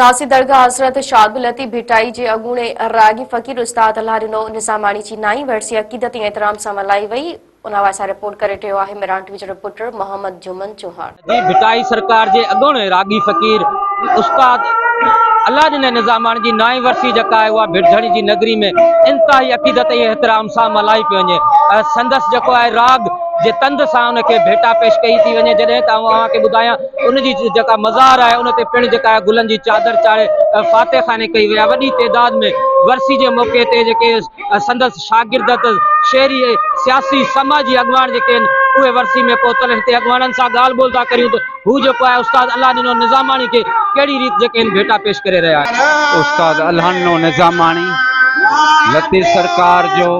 ناصر درگاهه حضرت شاهه عبداللطيف ڀٽائي جي اڳوڻي راڳي فقير استاد الله ڏنو نظاماڻي جي نائين ورسي عقيدت ۽ احترام سان ملهائي وئي. ان حوالي سان رپورٽ ڪري رهيو آهي ميران ٽي وي جو رپورٽر محمد جمن چوهاڻ. جي ڀٽائي سرڪار جي اڳوڻي راڳي فقير استاد الله ڏني نظاماڻي جي نائين ورسي جيڪا آهي اها ڀٽ جي نگري ۾ انتهائي عقيدت ۽ احترام سان ملهائي پئي وڃي سندس جيڪو آهي راڳ جي تند سان ان کي ڀيٽا پيش ڪئي ٿي وڃي جڏهن ته آئون اوهان کي ٻڌايان ان جي جيڪا مزار آهي ان تي پڻ جيڪا آهي گلن جي چادر چاڙهي فاتح خواني ڪئي وئي آهي وڏي تعداد ۾ ورسي جي موقعي تي جيڪي سندس شاگرد ته شهري سياسي سماجي اڳواڻ جيڪي آهن اهي ورسي ۾ پهتل هتي اڳواڻن سان ڳالهه ٻولهه ٿا ڪريون ته هو جيڪو آهي استاد الله ڏنو نظاماڻي کي ڪهڙي ريت جيڪي آهن ڀيٽا پيش ڪري رهيا آهن. استاد الله ڏنو نظاماڻي لطيف سرڪار جو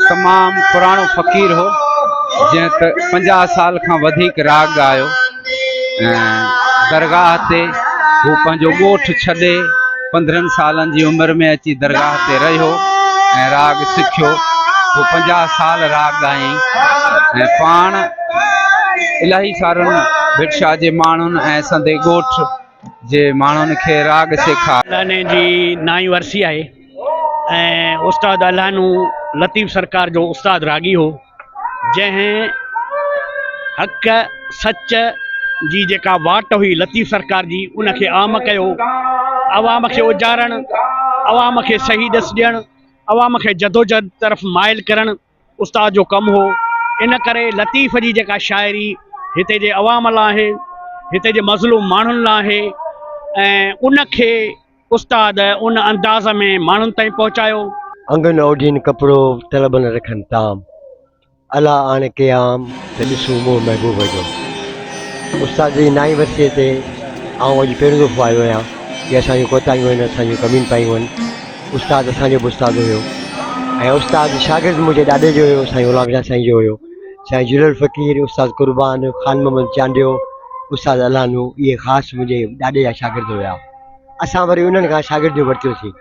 تمام پراڻو فقير هو جنهن ته 50 سال کان وڌيڪ راڳ ڳايو ۽ درگاهه تي هو پنهنجو ڳوٺ ڇڏي 15 سالن جي عمر ۾ اچي درگاهه تي رهيو ۽ راڳ سکيو. هو 50 سال راڳ ڳايائين ۽ پاڻ الاهي سارن ڀٽ شاهه جي ماڻهن ۽ سندي ڳوٺ جي ماڻهن کي راڳ سيکاريو. الاني جي نائين ورسي آهي ۽ استاد الانو لطيف سرڪار جو استاد راڳي هو. جنهن حق سچ جي جيڪا واٽ هئي لطيف سرڪار جي ان کي عام ڪيو، عوام کي اجارڻ، عوام کي صحيح ڏس ڏيڻ، عوام کي جدوجهد طرف مائل ڪرڻ استاد جو ڪم هو، ان ڪري لطيف جي جيڪا شاعري هتي جي عوام لاء آهي، هتي جي مظلوم ماڻهن لاء آهي ۽ ان کي استاد ان انداز ۾ ماڻهن تائين پهچايو. انگ نه اوڍين ڪپڙو، طلب نه رکن طعام. الا آڻ قيام، ته ڏسون منهن محبوب جو. استاد جي نائين ورسيء تي آئون اڄ پهريون دفعو آيو آهيان. ڪي اسان جون ڪوتاهيون آهن، اسان جون ڪمين پايون آهن. استاد اسان جو به استاد هيو ۽ استاد شاگرد منهنجي ڏاڏي جو هيو، سائين غلام شاهه سائين جو هيو. سائين جلول فقير، استاد قربان، خان محمد چانڊيو، استاد الانو اهي خاص منهنجي ڏاڏي جا شاگرد هيا. اسان وري انهن کان شاگرديون ورتيونسين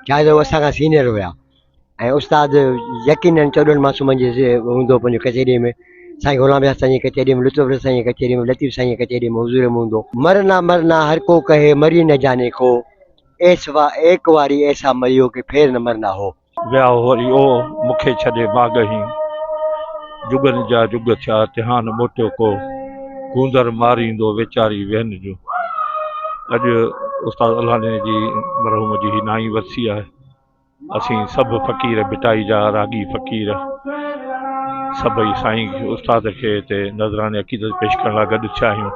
ڇا جو اسان کان سينئر هيا ۽ استاد يقينن 14 معصومن جي هوندو پنهنجو ڪچهري ۾ سائين غلام شاهه سائين جي ڪچهري ۾ لطف الله سائين جي ڪچهري ۾ لطيف سائين جي ڪچهري ۾ حضور ۾ هوندو. مرنا مرنا هر ڪو ڪهي مري نه جاني ڪو ايس وا ايڪ واري ايسا مريو ڪي ڦير نه مرنا هو. ويا وري او مون کي ڇڏي ماڳهين، جڳن جا جڳ ٿيا تهان موٽيو ڪو، گوندر ماريندو ويچاري ويهن جو. اڄ استاد الله ڏني جي مرحوم جي هي نائين ورسي آهي. اسين سڀ فقير ڀٽائي جا راڳي فقير سڀئي سائين استاد کي هتي نذراني عقيدت پيش ڪرڻ لاء گڏ ٿيا آهيون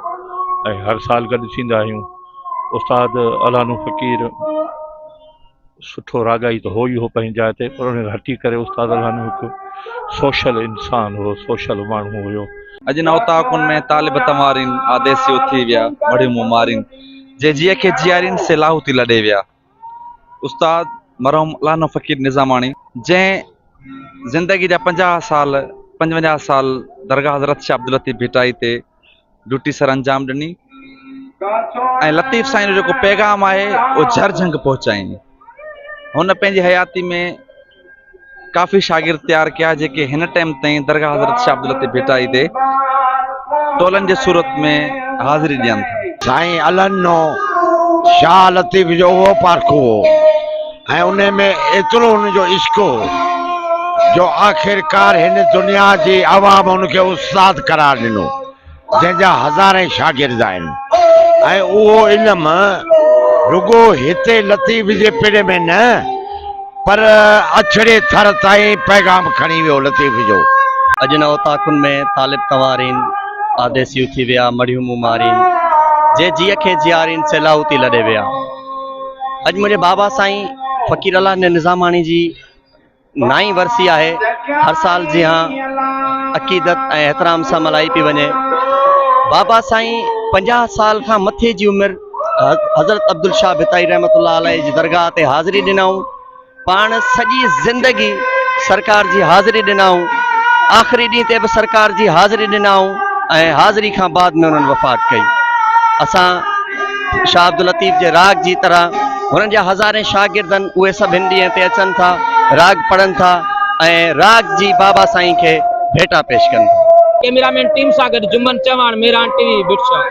۽ هر سال گڏ ٿيندا آهيون. استاد الانو فقير سٺو راڳائي ته هو ئي هو پنهنجي جاء تي پر ان کان هٽي ڪري استاد الهانو هڪ سوشل انسان هو، سوشل ماڻهو هيو. اڄ نه اوطاقن ۾ طالب تنوارين، آديسي اٿي ويا، مڙهيون مون مارين، جي جيء کي جيارين، سي لاهوتي لڏي ويا. استاد مرحوم الهانو فقير نظاماڻي، جنهن زندگي جا 50 سال، 55 سال درگاهه حضرت شاهه عبداللطيف ڀٽائي تي ڊيوٽي سر انجام ڏني ۽ لطيف سائين جو جيڪو پيغام آهي اهو جھر جھنگ پهچائين. هن پنهنجي حياتي ۾ ڪافي شاگرد تيار ڪيا جيڪي هن ٽائيم تائين درگاهه حضرت شاهه عبداللطيف ڀٽائي تي ٽولن جي صورت ۾ حاضري ڏين ٿا. سائين الهڏنو شاهه لطيف جو اهو پارکو هو ۽ ان ۾ ايترو هن جو عشق هو جو آخرڪار هن دنيا جي عوام هن کي استاد قرار ڏنو جنهن جا هزارين شاگرد آهن ۽ اهو علم رڳو هتي لطيف جي پڙ ۾ نه پر اڇڙي ٿر تائين پيغام کڻي ويو لطيف جو. اڄ نه اوطاقن ۾ طالب تنوارين، آديسي اٿي ويا مڙهيون مون مارين، جي جيء کي جيارين سي لاهوتي لڏي ويا. اڄ منهنجي بابا سائين فقير الله ڏني نظاماڻي جي نائين ورسي آهي، هر سال جيان عقيدت ۽ احترام سان ملهائي پئي وڃي. بابا سائين 50 سال کان مٿي جي عمر حضرت عبدالشاهه ڀٽائي رحمة الله عليه جي درگاهه تي حاضري ڏنائون. پاڻ سڄي زندگي سرڪار جي حاضري ڏنائون، آخري ڏينهن تي به سرڪار جي حاضري ڏنائون ۽ حاضري کان بعد ۾ انهن وفات ڪئي. اسان شاهه عبداللطيف جي راڳ جي طرح هنن جا هزارين شاگردن اهي سڀ هن ڏينهن تي اچن ٿا، راڳ پڙهن ٿا ۽ راڳ جي بابا سائين کي ڀيٽا پيش ڪن ٿا. ڪئميرا مين ٽيم سان گڏ جمن چوهاڻ، مهراڻ ٽي وي، ڀٽ شاهه.